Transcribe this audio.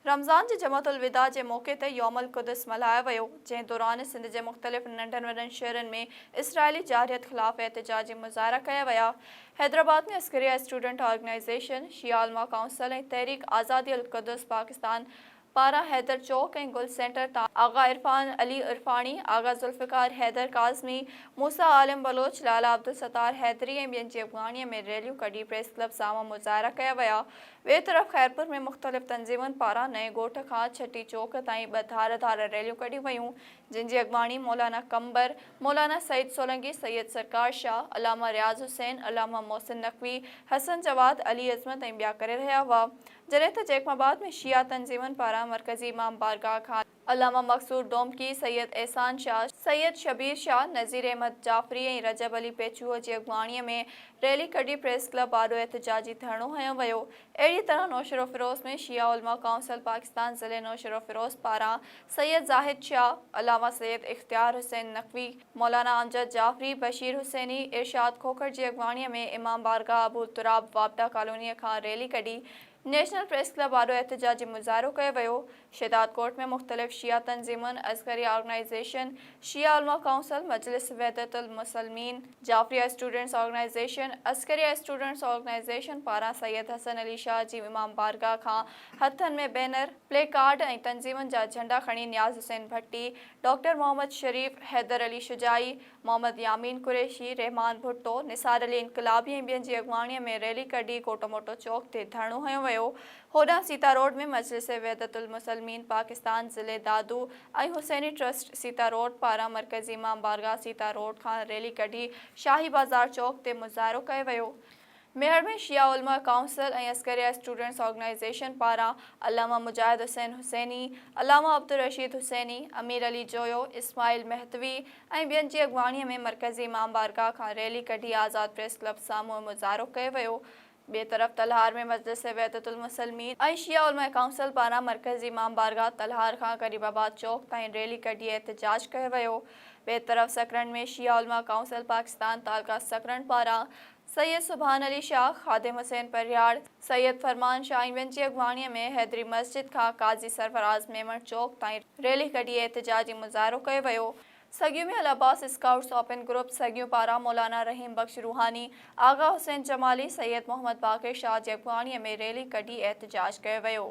رمضان جي جمعة الوداع جي موقعي تي يوم القدس ملهايو ويو، جنهن دوران سنڌ جي مختلف ننڍن وڏن شهرن ۾ اسرائيلي جارحيت خلاف احتجاجي مظاهرا ڪيا ويا. حيدرآباد ۾ عسڪريه اسٽوڊنٽ آرگنائيزيشن، شيعه علماء ڪائونسل ۽ تحريڪ آزادي القدس پاڪستان پاران حيدر چوڪ ۽ گل سينٽر تان آغا عرفان علي عرفاڻي، آغا ذوالفقار حيدر ڪاظمي، موسيٰ عالم بلوچ، لالا عبدالستار حيدري ۽ ٻين جي اڳواڻي ۾ ريليون ڪڍي پريس ڪلب سامهون مظاهرا ڪيا ويا. ٻئي طرف خيرپور ۾ مختلف تنظيمن پاران نئين ڳوٺ کان ڇٽي چوڪ تائين ٻه ڌار ڌار ريليون ڪڍيون ويون، جن جي اڳواڻي مولانا قمبر، مولانا سعيد سولنگي، سيد سرڪار شاهه، علامه رياض حسين، علامه محسن نقوي، حسن جواد، علي عظمت ۽ ٻيا ڪري رهيا هئا. جڏهن ته جيڪب آباد ۾ شيعا تنظيمن پاران مرڪزي امام بارگاهه کان علامه مقصود ڊومڪي، سيد احسان شاهه، سيد شبير شاهه، نذير احمد جعفري ۽ رجب علي پيچوهو جي اڳواڻيء ۾ ريلي ڪڍي پريس ڪلب آڏو احتجاجي ڌرڻو هنيو ويو. اهڙيء طرح نوشهروفيروز ۾ شيعه علماء ڪائونسل پاڪستان ضلعي نوشهروفيروز پاران سيد زاهد شاهه، علامه سيد اختيار حسين نقوي، مولانا امجد جعفري، بشير حسيني، ارشاد کوکر جي اڳواڻيء ۾ امام بارگاهه ابوالتراب واپڊا ڪالونيء کان ريلي ڪڍي نيشنل پريس ڪلب آڏو احتجاجي مظاهرو ڪيو ويو. شهدادڪوٽ ۾ مختلف شيعه تنظيمن، اصغريه آرگنائيزيشن، شيعه علماء ڪائونسل، مجلس وحدت المسلمين، Jafaria students organisation, Askaria students organisation پاران سيد حسن علي شاهه جي امام بارگاهه کان هٿن ۾ بينر، پلي ڪارڊ ۽ تنظيمن جا جهنڊا کڻي نياز حسين ڀٽي، ڊاڪٽر محمد شريف، حيدر علي شجاعي، محمد يامين قريشي، رحمان ڀٽو، نثار علي انقلابي ۽ ٻين جي اڳواڻيء ۾ ريلي ڪڍي ڪوٽوموٽو چوڪ تي ڌرڻو هنيو ويو. هوڏانهن سيتا روڊ ۾ مجلس وحدت المسلمين پاڪستان ضلعي دادو ۽ حسيني ٽرسٽ سيتا روڊ پاران مرڪزي امام بارگاهه سيتا روڊ کان ريلي ڪڍي شاهي بازار چوڪ تي مظاهرو ڪيو ويو. ميهڙ ۾ شيعه علماء ڪائونسل ۽ عسڪريه اسٽوڊنٽس آرگنائيزيشن پاران علامه مجاهد حسين حسيني، علامه عبدالرشيد حسيني، امير علي جويو، اسماعيل مهتوي ۽ ٻين جي اڳواڻي ۾ مرڪزي امام بارگاهه کان ريلي ڪڍي آزاد پريس ڪلب سامهون مظاهرو ڪيو ويو. ٻئي طرف تلهار ۾ مجلس وحدت المسلمين ۽ شيعه علماء ڪائونسل پاران مرڪزي امام بارگاهه تلهار کان غريب آباد چوڪ تائين ريلي ڪڍي احتجاج ڪيو ويو. ٻئي طرف سڪرنڊ ۾ شيعه علماء ڪائونسل پاڪستان تعلقه سڪرنڊ پاران سيد سبحان علي شاهه، خادم حسين پرهياڙ، سيد فرمان شاهه ۽ ٻين جي اڳواڻيء ۾ حيدري مسجد کان قاضي سرفراز ميمڻ چوڪ تائين ريلي ڪڍي احتجاجي مظاهرو ڪيو ويو. سڳيون ۾ العباس اسڪائوٽس اوپن گروپ سڳيون پاران مولانا رحيم بخش روحاني، آغا حسين جمالي، سيد محمد باقر شاهه جي اڳواڻيء ۾ ريلي ڪڍي احتجاج ڪيو ويو.